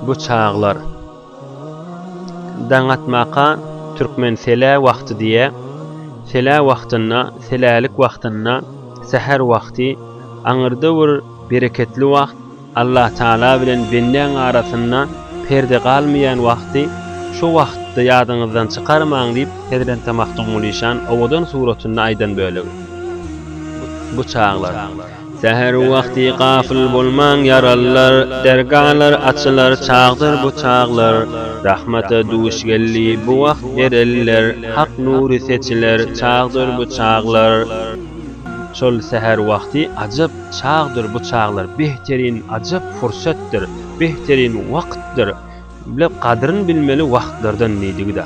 Bu çaglar. Daň atmaka türkmen selä wagty diýýä. Selä wagtynda, selälik wagtynda, säher wagty, aňyrda bir bereketli wagt, Allatagala bilen bendäň arasynda perde galmaýan wagty, şo wagtda ýadyňyzdan çykarmaň diýip, Hezreti Magtymguly şan owadan suratynda aýdan bölegi. Bu çaglar. Säher wagty gafyl bolmaň ýaralylar, Dergalar açylar çagdyr bu çaglar. Rahmata duş geldi bu wagt erenler, Hak nury seçiler çagdyr bu çaglar. Şol säher wagty ajap çagdyr bu çaglar, Behterin ajap fursatdyr, behterin wagtdyr, Bile gadryn bilmeli wagtlardan diýdigi-de.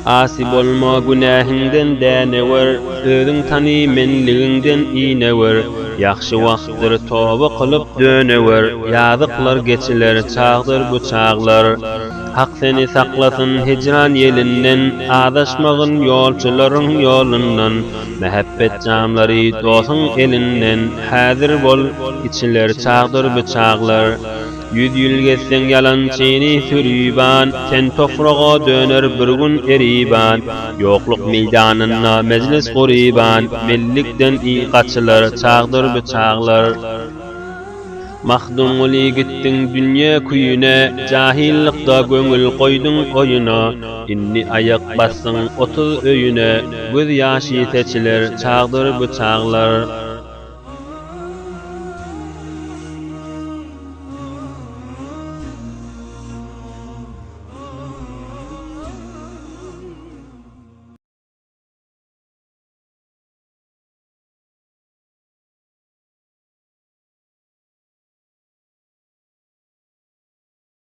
Asy bolma günähiňden dänewer, Özüň tany menligiňden inewer, Ýagşy wagtdyr toba kylyp dönewer, Ýazyklar geçiler çagdyr bu çaglar. Hak seni saklasyn hijran ýelinden, Azaşmagyn ýolçularyň ýolundan, Mähebbet jamlary dosuň elinden, Häzir bol, içiler çagdyr bu çaglar. Ýüz ýyl gezseň ýalançyny sürüban, Sen topraga döner bir gün eriban, Ýokluk meýdanynda mejlis guryban, Menlikden i gaçylar çagdyr bu çaglar. Magtymguly gitdiň dünýe küýüne, Jahyllykda göňül goýduň oýuna, Indi aýak basdyň 30 öýüne, Göz ýaşy seçiler çagdyr bu çaglar.